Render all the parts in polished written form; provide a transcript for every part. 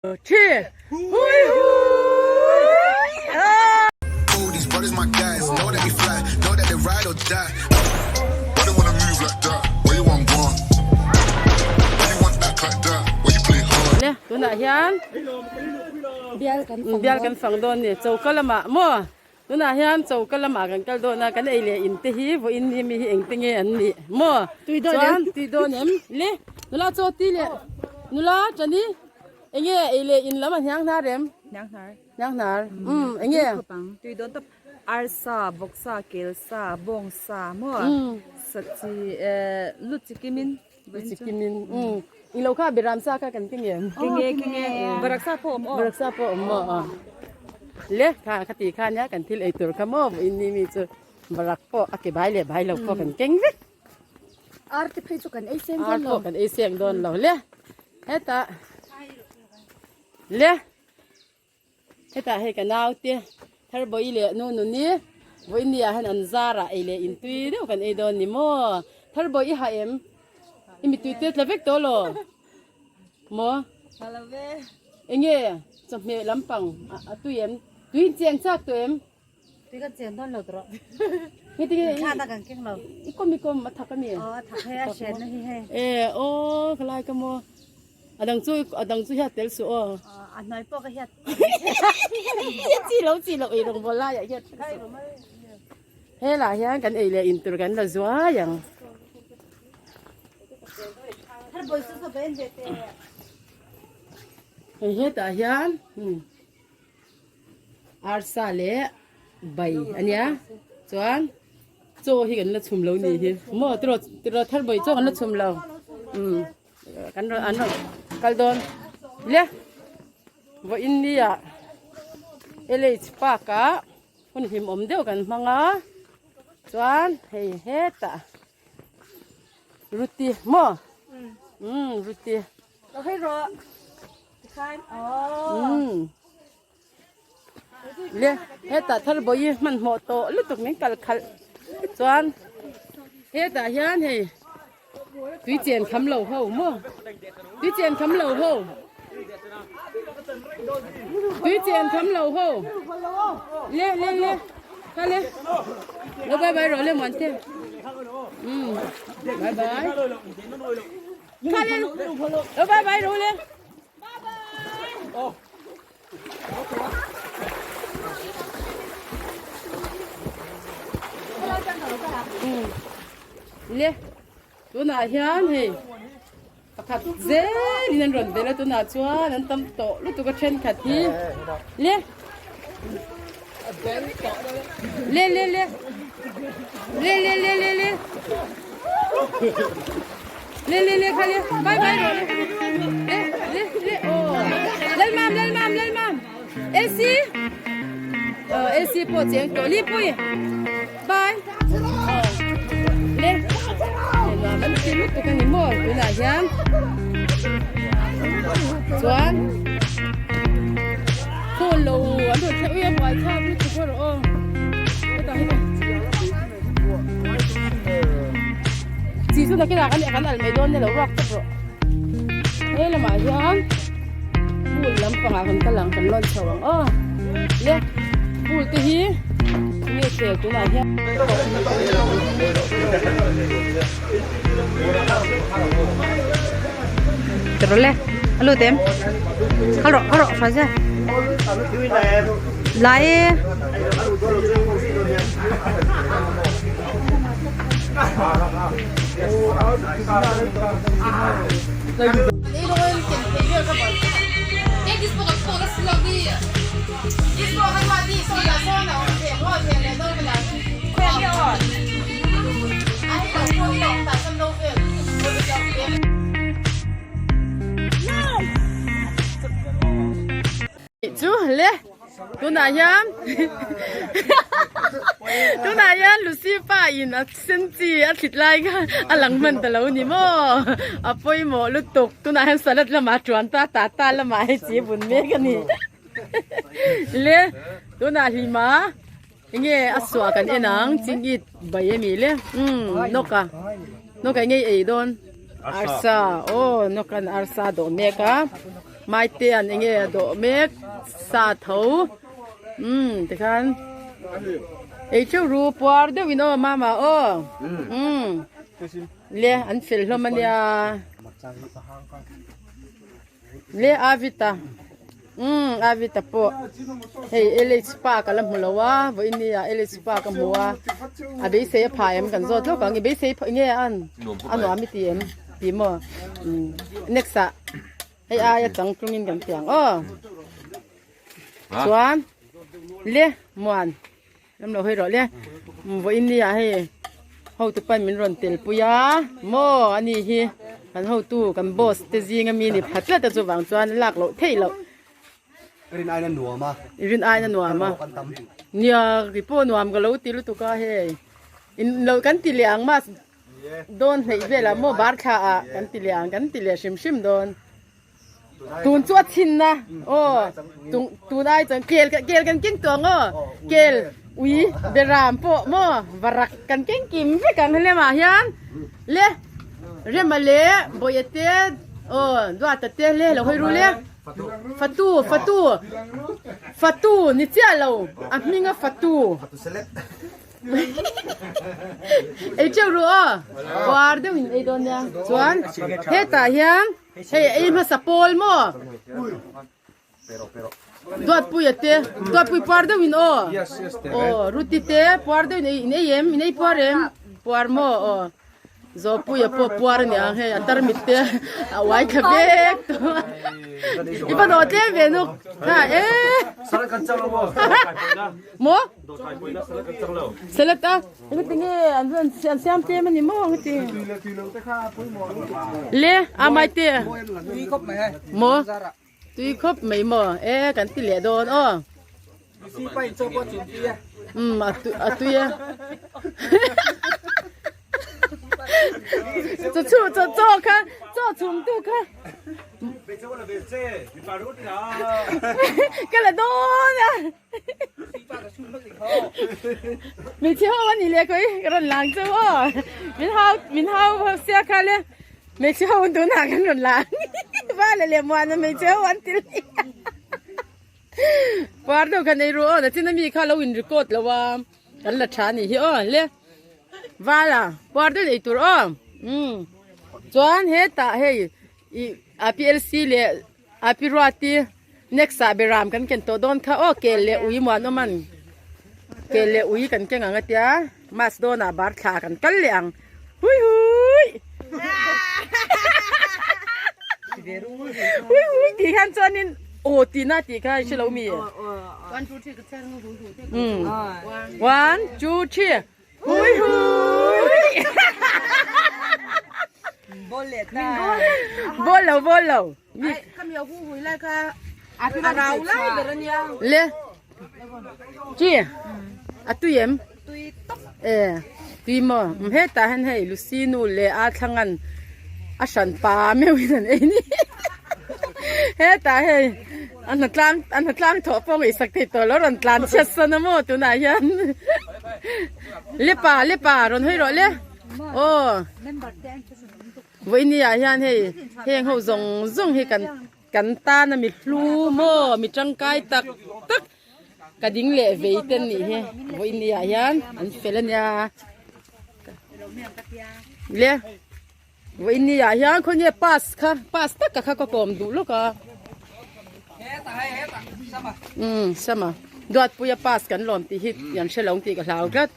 Three. Hui hui. Oh, these brothers my guys. Know that we fly, know that they ride or die. Why they wanna move like that? Where you want gone? Why you want act like that? Why you play hard? Le tunah hian Bial kan fang bial kan fang dawn ni choka lamah maw tunah hian choka lamah kan kal dawn a kan ei leh in te hi vawiin hi mi hi engte nge an nih maw Tui dawn em? chuan tui dawn em le nula chaw ti leh nula tani Enge ei leh in lam a hniang hnar em? Hniang hnar. Hniang hnar. Umm enge? Khawp ang. Tui dawn tawp. Arsa, vawksa, kelsa, bawngsa maw? Sa chi eh lu chi kimin. Lu chi kimin. Umm eng lo kha beram sa kha kan keng em? Keng e keng e. Baraksa pawh awm aw. Baraksa pawh awm maw aw. Le kha kha ti kha nia kan thil ei tur kha maw vawiin ni mi chu barak pawh a ke bai leh bai lo pawh kan keng vek. Ar te phei chu kan ei seng dawn lo. Ar pawh kan ei seng dawn lo le. Hetah le hetah hei ka naute thar bawi leh nu nuni vawiin ni ah hian an zar ah ei leh in tui deuh kan ei dawn ni maw thar bawi i hah em i mittui te tla vek tawh law maw enge chawhmeh lampang a tui em tui in cheng chak tawh em. Tui kan chen dawn lo tawh. Nge tinge i thla kan keng lo. I kom i kom a thak ami. Aw a thak hei a hren na hi hei. E aw khalai ka maw. A dang chu a dang chu hiat tel suh aw. A hnuai pawh ka hiat. Chi lo chi lo ei rawng bawl lai ah hiat. He lah hian kan ei leh in tur kan la zuai ang. Hei hetah hian Arsa leh bai a nia chuan chaw hi kan la chhum lo ni hi maw tiraw tiraw thar bawi chaw kan la chhum lo umm kan rawn an rawn kal dawn le vawiin nia LH park ah hun hlimawm deuh kan hmang a chuan hei hetah ruti maw umm ruti. Lo hei rawh. Tikhan. Oh. Mm. Le heta thar bawi hman hmawh tawh lutuk min kal khalh chuan hetah hian hei tui chen kham lo ho maw tui chen kham lo ho tui chen kham lo ho le le le kha le lo bye bye rawh le muan te um bye bye Kha le lo bye bye ro le. Le tunah hian hei pakhat zelin an rawn bel a tunah chuan an tam tawh lutuk a thenkhat hi le le le le le le le le le le le le kha le bye bye rawh le le le le aw lalmam lalmam lalmam AC aw AC pawh cheng tawh li pui bye le nuam an ti lutuk a ni maw tunah hian chuan phone lo an rawn thleh ui a buai thlak lutuk erawh aw hetah hian chi chu nakinah kan kan al mai dawn nilo ruak tawp rawh he lamah hian pool lampangah kan kal ang kan lawn chho ang aw le pool te hi nge khel tunah hian Tiro le alu tem khal ro khal ro fa ja lai Chu le tunah hian tunah hian Lucy pa in a sen chi a thlit lai kha a lang hman ta lo ni maw a pawimawh lutuk tunah hian salad lamah a tuan ta ta ta lamah hei chi bun mek a ni le tunah hlima enge a suah kan en ang chingit bai ami le umm nawka nawka enge ei dawn arsa aw nawkan arsa dawh mek a. Maitea'n enge a dawh mek sa tho umm tikhan ei teuh ru puar deuh in aw mama aw umm le an fel hlawm ania le Avita umm Avita pawh hei LH pa ka la hmu lo a vawiin ni ah LH pa ka hmu a a beisei a phah em kan zawt lawk ang i beisei phah nge an a nuam i ti em ti maw umm next ah hei aia chang tlungin kan ti ang aw chuan le muan Lam lo hawi rawh le. Vawiin ni ah hei hotu pan min rawn tel pui a maw a ni hi kan hotu kan boss te zing ami ni pha tlat a chuvang chuan lak loh theih loh. Rin aina nuam a. Rin aina nuam a. Nia ri pawh nuam ka lo ti lutuk a hei. In lo kan ti leh ang mas dawn hleih velah maw bar thla ah kan ti leh ang kan ti leh hrim hrim dawn. Tun chu a thin na aw tun ai chuan kel kel kan keng tawh ang aw kel ui beram pawh maw varak kan keng kim vek ang helemah hian le rema le bawia te aw duata te le lo hawi ru le fatu fatu fatu ni chiah lo a hminga fatu. Ei teuh ru aw var deuh in ei dawn nia chuan hetah hian hei ei hmasa pawl maw duatpui a te duatpui puar deuh in aw aw ruti te puar deuh in ei in ei em in ei puar em puar maw aw Zawpuia pawh puar a ni ang hei a tarmit te a uai thla vek tawh a i va nawh tlem ve nuk kha e maw salad a engati nge an rawn an siam tlem a ni maw engati le a mai te maw Tui khawp mai maw? E kan ti leh dawn aw. Um a tui a tui a. Chaw chu chaw chaw kha chaw chhum tu kha. Ka la dawn a. Hmeichhe ho a ni leh kawih ka rawn lang chu aw. Min hau min hau sia kha le. Hmeichhe ho tunah kan rawn lang va le leh muana hmeichhe ho an ti leh puar deuh khan ei ru aw nachin ami kha lo in record lo a kan la tha anih hi aw le vala puar deuh ei tur aw um chuan hetah hei ih APLC leh API Ruati next ah beram kan ken tawh dawn kha aw kel leh ui muan awm an kel leh ui kan keng ang atia mas dawnah bar thla kan kal leh ang hui hui hui hui tih hian chuanin aw tihna tih kha i hrelo mi one two three Hui hui. Bol leh ta. Bol lo bol lo. Mi kami hu hui lai kha a rau lai ber ania. Le. Chi. A tui em? Tui top. E. Tui mo. Heta hen hei Lucy nu le a thlangan a hran pa meuhin an ei ni. Heta hei an hnatlang an hnatlang thawh pawh ngaihsak thei tawh lo rawn tlan chhiat sawn a maw tunah hian le pa le pa rawn hawi rawh le aw vawiini ah hian hei heng ho zawng zawng hi kan kan tan a mi hlu maw mi tangkai tak tak ka ding leh vei te an nih hi vawiini ah hian an fel a nia le. Vawiin ah hian khawnge pass kha pass tak kha ka kawm duh lawk a umm sama duatpuia pass kan lawm tih hi an hre lo ang tih ka hlau tlat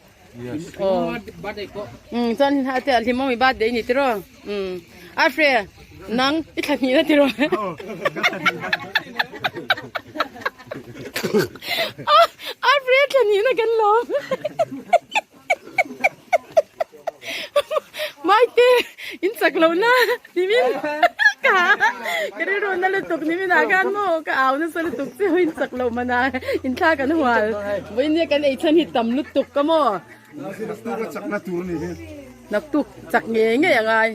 aw umm chuan a te a hlimawm i birthday ni tiraw umm a hre nang i thla hnih na tiraw a hre thla hnih na kan lawm. Maite in chak lo na nimin ka ka rilru na lutuk nimin ah khan maw ka au nasa lutuk che in chak lo mana in thla kan hual vawiin nia kan ei chhan hi tam lutuk ka maw naktuk chak ngei ngei a ngai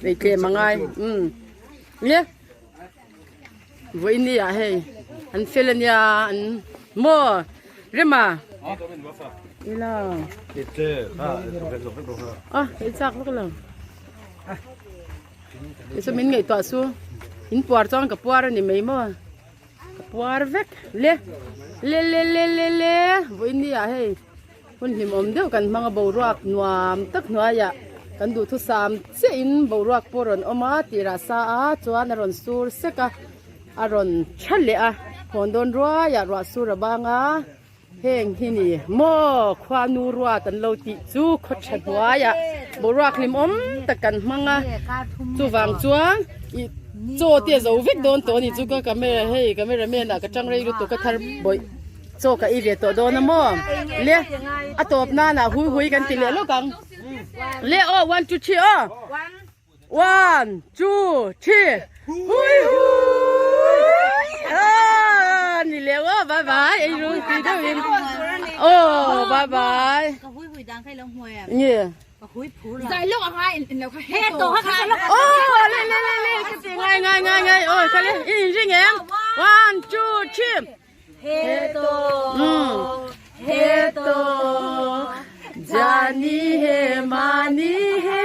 ei tlem a ngai umm le Vawiin ni ah hei an fel ania an maw rema ila a hei chak vak lo chu min ngaihtuah chu. In puar chuan ka puar a ni mai maw ka puar vek le le le le le le vawiin ni ah hei hun hlim awm deuh kan hmang a boruak nuam tak hnuaiah kan duhthusam chiah in boruak pawh a rawn awm a tirah sa a chuan a rawn sur sek a a rawn tha leh a hawn dawn ruaiah ruah sur a bang a. Heng hi ni maw khuanu ruat an lo tih chu khaw tha hnuaiah boruak hlimawm tak kan hmang a, chuvang chuan ih chaw te a zo vek dawn tawh a ni chu ka camera hei camera man ah ka tang rei lutuk a thar bawih chaw ka ei ve tawh dawn a maw le a tawp nan ah hui hui kan ti leh lawk ang le aw one two three aw. One, two, three. Hui hui. Ah, ni leo oh, bye bye. Ei ru ti deuh in. Oh, bye bye. Ka hui hui dang khai lo hmuai em. Nge. Ka hui phur la. Zai lok angai in lo kha he to ha kha lok. Oh, le le le le ka ti ngai ngai ngai ngai. Oh, ka le in ring em. One, two, three. He to. He to. Jani he mani he.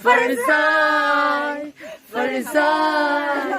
Farzai, farzai.